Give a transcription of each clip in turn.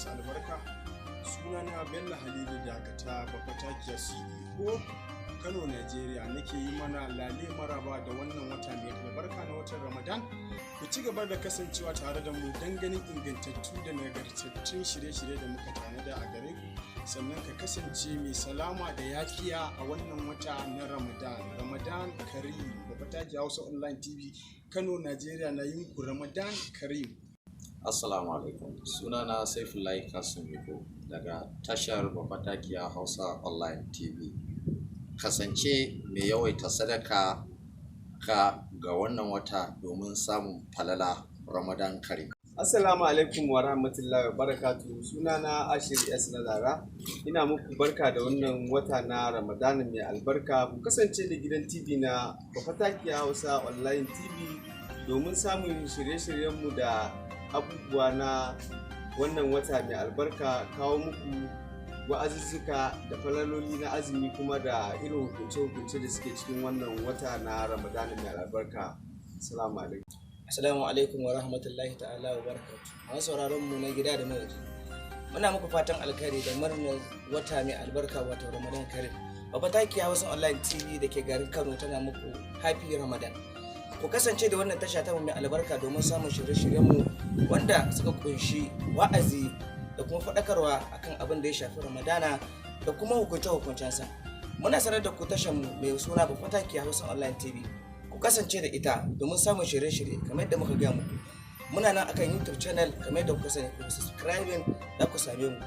Masu albarka. Sunana Bello Halilu Dakata, Bafatakiya CEO, Kano, Najeriya. Nake yi mana lale maraba da wannan wata mai albarka na watan Ramadan. Ku ci gaba da kasancewa tare da mu don ganin ingantattu da nagartattun shirye-shirye da muka tanada a gare ku. Sannan ka kasance mai salama da yafiya a wannan wata na Ramadan. Ramadan Karim. Bafatakiya Hausa Online TV, Kano, Najeriya, na yin ku Ramadan Karim. Assalamu alaikum. Sunana Saifullahi Kasim Miko daga tashar Bafatakiya Hausa Online TV. Kasance mai yawaita sadaka ka ga wannan wata domin samun falala. Ramadan Karim. Assalamu alaikum wa rahmatullahi wa barakatuhu. Sunana Ashir S. Nazara. Ina muku barka da wannan wata na Ramadana mai albarka. Ku kasance da gidan TV na Bafatakiya Hausa Online TV domin samun shirye-shiryenmu da abubuwa na wannan wata mai albarka, kawo muku wa'azuzzuka da falaloli na azumi, kuma da irin hukunce-hukunce da suke cikin wannan wata na Ramadana mai albarka. Assalamu alaikum. Assalamu alaikum wa rahmatullahi ta'ala wa barakatu. Masu sauraron mu na gida da na waje, muna muku fatan alkhairi da murnar wata mai albarka, wato Ramadan Karim. Bafatakiya Hausa Online TV da ke garin Kano tana muku Happy Ramadan. Ku kasance da wannan tasha ta mai albarka domin samun shirye-shiryen mu wanda suka kunshi wa'azi da kuma faɗakarwa akan abin da ya shafi Ramadana da kuma hukunce-hukuncensa. Muna sanar da ku tashar mu mai suna Bafatakiya Hausa Online TV. Ku kasance da ita domin samun shirye-shirye kamar yadda muka gaya muku. Muna nan akan YouTube channel kamar yadda kuka sani. Ku subscribing, za ku same mu.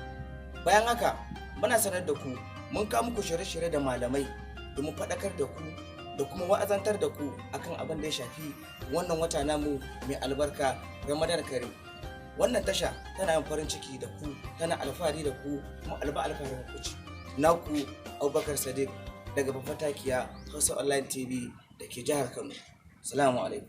Bayan haka, muna sanar da ku mun kawo muku shirye-shirye da malamai domin faɗakar da ku da kuma wa'azantar da ku akan abin da ya shafi wannan wata namu mai albarka, Ramadan Karim. Wannan tasha tana yin farin ciki da ku, tana alfahari da ku, kuma alfaharin ku ce. Naku Abubakar Sadiq daga Bafatakiya Hausa Online TV da ke jihar Kano. Salamu alaikum.